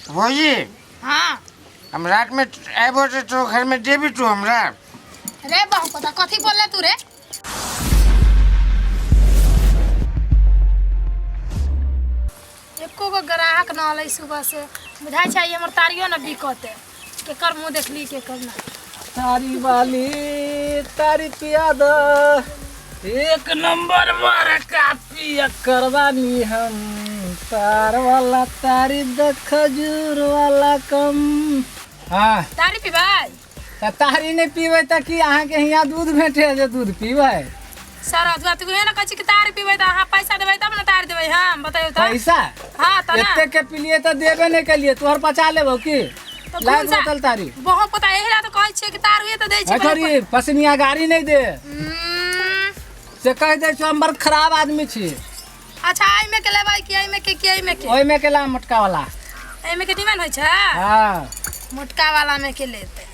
भौजी। हाँ। हम रात में आबो तो तो घर में देबी तू हमरा। रे बहु पता कथी बोलले तू रे? एको गो ग्राहक न अलै सुबह से, बुझाइ छै हमर तारियो न बिकते। केकर मुँह देखली केकर ना। तारी वाली तारी पिया द, एक नंबर बड़का पिया करवानी हम। तार वाला तारी द, खजूर वाला कम। हाँ। तारी पीबै? त तारी नहीं पीबै त की अहाँके हियाँ दूध भेटे जे दूध पीबै? सर अजुआ तू ने कहै छी कि तारी पीबै त अहाँ पैसा देबै तब ने तारी देबै हम, बताइयो त। पैसा? हाँ त ना। एते के पिलिए त देबे नहीं केलिए, तोहर पचा लेबो की? तो लाग कौन सा बोतल तारी। बहुत पता एही ला तो कहै छियै कि तारुए त दै छै। छोरी पसनिया गाड़ी नहीं दे से कह दे छौ, हम बड़ खराब आदमी छी। अच्छा एहिमे के लेबै कि एहिमे के कि एहिमे के? ओहिमे के ला, मोटका वाला। एहिमे के निमन होइ छै? हाँ। मोटका वाला में के लेतै।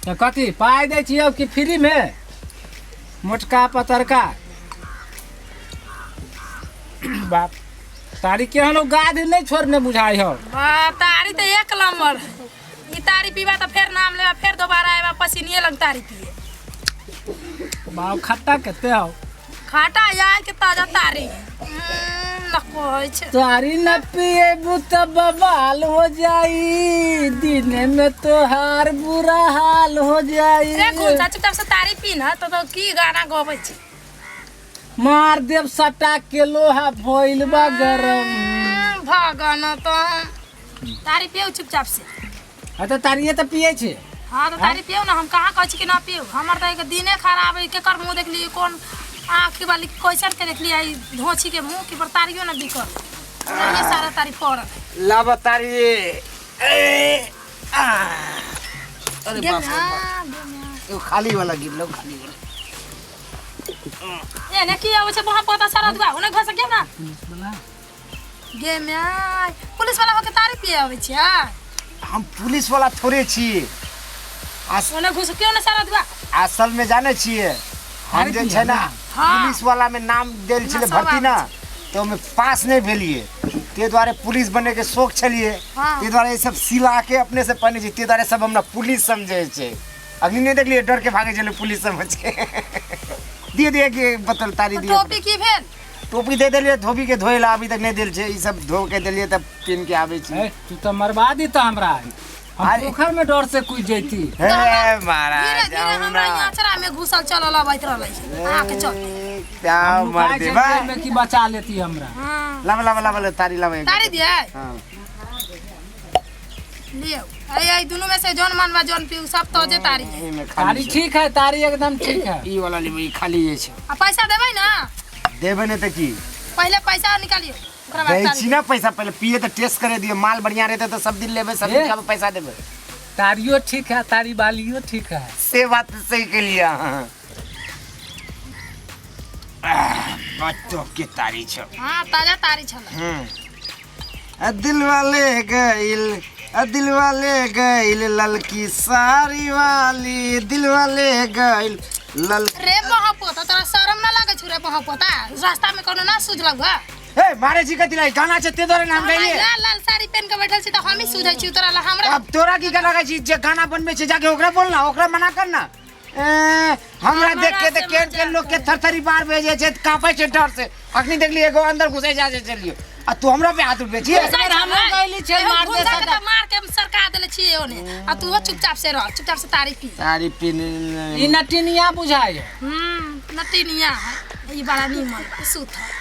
तो कथी पाइ दै छियौ कि फ्री में? मोटका पतरका बाप तारी केहन हो, गाध नहीं छोड़ने बुझाइ हो। वाह तारी तो एक नंबर है। ई तारी पीबा तो फेर नाम लेबा, फेर दोबारा आएबा पसीनिए लग तारी पिए। बाप खट्टा कते हो? खाटा आय के ताजा तारी न कहै छै। तारी न पिएबू त बवाल हो जाई, दिन में तोहार बुरा हाल हो जाई। रे घुमता चुपचाप से तारी पी न तो की गाना गबै छै। मार देव सटा के लोहा भइल बा गरम। भगन तो तारी पियौ चुपचाप से। हाँ तो तारिये तो पिए छे। हाँ तो तारी पियौ ना, हम कहाँ कहै छी कि ना पियौ। हमर तऽ एक दिने खराब है, केकर मुँह देखली, कोन आँखि वाली कैसन के देखली, आई धोछी के मुँह कि पर तारियो ना बिकल, ये सारा तारी पड़ल। लाब तारी। ए, आ। अरे बाप रे बाप। एगो खाली वाला गिरलो, खाली वाला। एने की आबै छै वहाँ पता सारा दुआ ओने घस के ना पुलिस वाला गे my, police वाला होके तारी पिए आबै छै? हम पुलिस वाला थोड़े छी। ओने घुस क्यों ना सारा दुआ? असल में जाने छियै हम जे छै ना, हाँ। पुलिस वाला में नाम देल छलै सब भर्ती ना, तऽ ओहिमे पास नहि भेलियै, ताहि दुआरे पुलिस बने के शौक छलियै। हाँ। ताहि दुआरे ई सब सिला के अपने से पहिने छी, ताहि दुआरे सब हमरा पुलिस समझै छै। अखनी नहि देखलियै डर के भागै छलै पुलिस समझ के। दिए दिए के बोतल तारी दिए। टोपी की भेल? टोपी दे देलियै धोबी के धोए ला, अभी तक नहि देल छै। ई सब धो के देलियै तब पिन के आबै छी। ए, तू तो मरवा दी तो हमरा, हम अरे। पोखर में डर से कूद जैती। हे धीरे महाराज धीरे हमरा हमरा अचरा में घुसल चलल अबैत रहलै अहाँके चलते। क्या हम मर लुकाइ देबा छलियै ओहिमे कि बचा लेती हमरा। हाँ। लाब लाब लाब लाब, तारी लाब एक। तारी दिए। हाँ। लियौ ऐ दुनू में से जौन मन बा जौन पीऊ, सब तोजे तारी है। एहिमे खाली तारी छै। ठीक है, तारी एकदम ठीक है। ई वाला लेबै, ई खाली जे छै। आ पैसा देबै ना? देबै नहि तऽ की? पहिले पैसा निकालियौ ओकरा बाद दै तारी। छी ना पैसा, पहिले पिए तऽ टेस्ट करे दियौ, माल बढ़िया रहतै तऽ सब दिन लेबै, सब दिन ए। खेबै, पैसा देबै। तारियो ठीक है, तारी बालियो ठीक है। से बात तऽ सही केलियै अहाँ। बच्चो के तारी छौ। हाँ ताजा तारी छल। आ दिलवा ले गइल, आ दिलवा ले गइल ललकी साड़ी वाली, दिलवा ले गइल लल रे बहपोता, तोरा शरम ना लागै छौ रे बहपोता? रास्ता में कोनो ना सूझलक ह? ए मारे छी कथी लाई? गाना छै ते दुआरे नाम गाइए। लाल लाल साड़ी पहन के बैठल छी तऽ हमही सूझै छी तोरा ला हमरा। अब तोरा की गाना गाय छी? जे गाना बनबै छै जाके ओकरा बोलना, ओकरा मना करना। ए, हमरा देख के तऽ केहन केहन लोग के थरथरी बार भेजे छै, कांपै छै डर से। अखनी देखली एगो अंदर घुसै जा छै चलियो, आ तू हमरा पे हाथ उठबै छी? घुसै बेर हमहूँ छलै। गइली छै, एगो मार दे घुसा के सका। तऽ मार के सरका देले छियै ओने, आ तू चुपचाप से रह, चुपचाप से तारी पी। तारी पी। ई नटिनिया बुझाइ है। नटिनिया है ई, बड़ा नीमन बा, सुत है।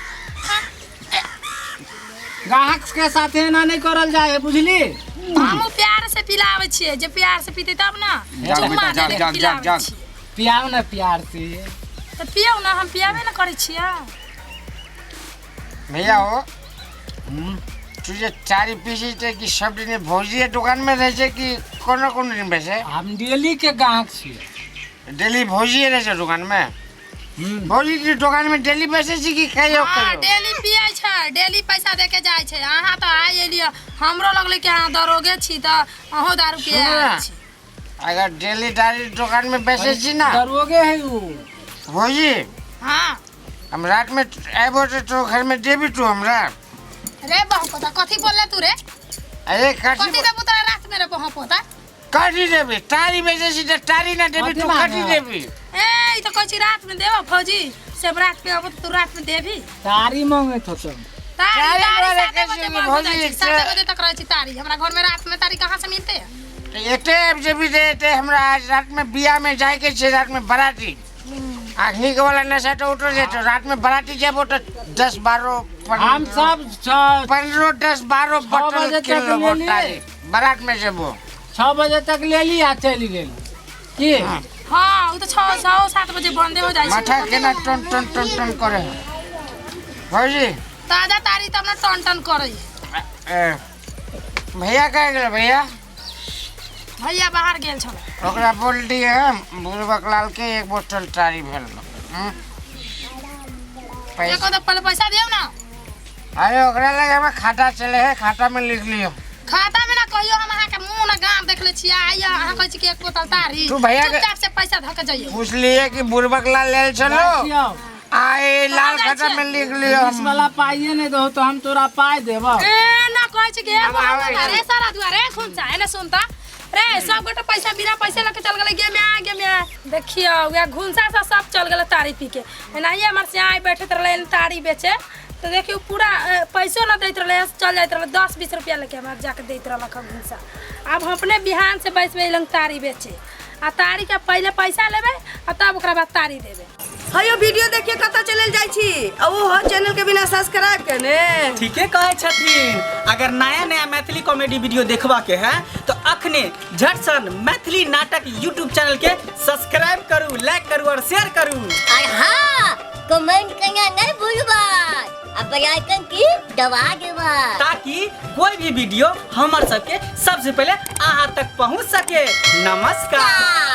ग्राहक के साथे एना नहीं करल जाए है, बुझली? हमहूँ प्यार से पिलाबै छियै, जे प्यार से पीतै तब ना। जाग चुम्मा बेटा, दे जाग, दे के जाग, जाग, पिलाबै जाग। छियै। पियाओ ना प्यार से। तऽ पियौ ना, हम पियाबे ना करै छियै। भैया हो, तू जे चारी पीसी छै कि सब दिन भौजी दुकान में रहै छै कि कोनो कोनो दिन बैसे? हम डेली के ग्राहक छियै। डेली भौजी रहै छै दुकान में? भौजी के दुकान में डेली बैसे छी कि कहियो हाँ कहियो? डेली पियै छै, डेली पैसा दे के जाइ छै। अहाँ तऽ आइ एलियै, हमरो लगलै कि अहाँ दरोगे छी तऽ अहूँ दारू पियै सुनू आयल ना। छी। अगर डेली दारू दुकान में बैसे छी ना दरोगे है उ। भौजी। हाँ। हम रात में आबो तो तो घर में देबी तू हमरा? रे बहु पता कथी बोलले तू रे? अरे कथी कथी देबू तोरा रात में रे बहा पोता? कथी देबी? तारी बेचै छी तऽ तारी ना देबी, कथी तू कथी मांगे? देबी? ए, ई तऽ कहै छी रात में देबो फौजी, से हम रात में अबो तऽ तू रात में देबी। तारी मांगे तो तुम। तारी तारी तारी वाला 7 बजे कैसे बंद हो जाइ भौजी, छै, 7 बजे तक रहै छै तारी। हमरा घर में रात में तारी कहाँ से मिलते? तऽ एते आबि जेबी जे एते हमरा आज रात में बियाह में जाय के छै, रात में बराती। अखनी के वाला नशा तो उतर जेतो, रात में बराती जेबो तऽ 10 12 हम सब 15 10 12 6 बटल बजे तक किन लेबो लेलियै। तारी, बारात में जेबो। 6 बजे तक ले ली आ चलि गेल की? हाँ, उ तऽ 6 6 7 बजे बंदे हो जाइ छै। माथा केना टन टन टन टन करे है भौजी। ताजा तारी तब ना टन टन करे। ए, भैया कहाँ गेल? भैया भैया बाहर गेल छल। ओकरा बोल दिए बुढ़बक लाल के एक बोतल तारी भेल। पैसा एको तो पहले पैसा दियौ ना। अरे ओकरा लगे हमरा खाता चले है, खाता में लिख लियो। खाता में ना कहियो हम अहाँ के मुंह ना गाम देख ले छियै। आइया अहाँ कहै छी कि एक बोतल तारी। तू भैया के- चुपचाप से पैसा धऽ के जइयौ। पूछ लिए कि बुढ़बक लाल लेल चलो जाइ छियौ। आए लाल जाइ खाता छियै? में लिख लियो। पुलिस वाला पाइए नहीं दहो तो हम तोरा पाइ देबो। ए ना कहै छी कि ए हम आबै बहुत रे सारा दुआरे खुनसा एने सुनता रे, सब गोटे पैसा बिना पैसे लके चल गेलै। गे में गे में देखियो उहे घुनसा से सब चल गेलै तारी पी के। एनाहिए हमर सियाई बैठैत रहलै तारी बेचे, तो देखियो पूरा पैसो न दैत रहलै, चल जाइत रहलै 10-20 रुपया लेके हमरा जाके दैत रहलक घुनसा। आब हम अपने बिहान से बैसबै लंग तारी बेचे, आ तारी के पहिले पैसा लेबै आ तब ओकरा बाद तारी देबै। हयो वीडियो देखिए कतऽ चलल जाइ छी आ ओ हो चैनल के बिना सब्सक्राइब केने। ठीके कहै छथिन। अगर नया नया मैथिली कॉमेडी वीडियो देखबा के है तो अखने झटसन मैथिली नाटक यूट्यूब चैनल के सब्सक्राइब करू, लाइक करू और शेयर करू। और हाँ, कमेंट करना नहीं भूलबा आ बेल आइकन की दबा देबा, ताकि कोई भी वीडियो हमर सबके सबसे पहले अहाँ तक पहुँच सके। नमस्कार।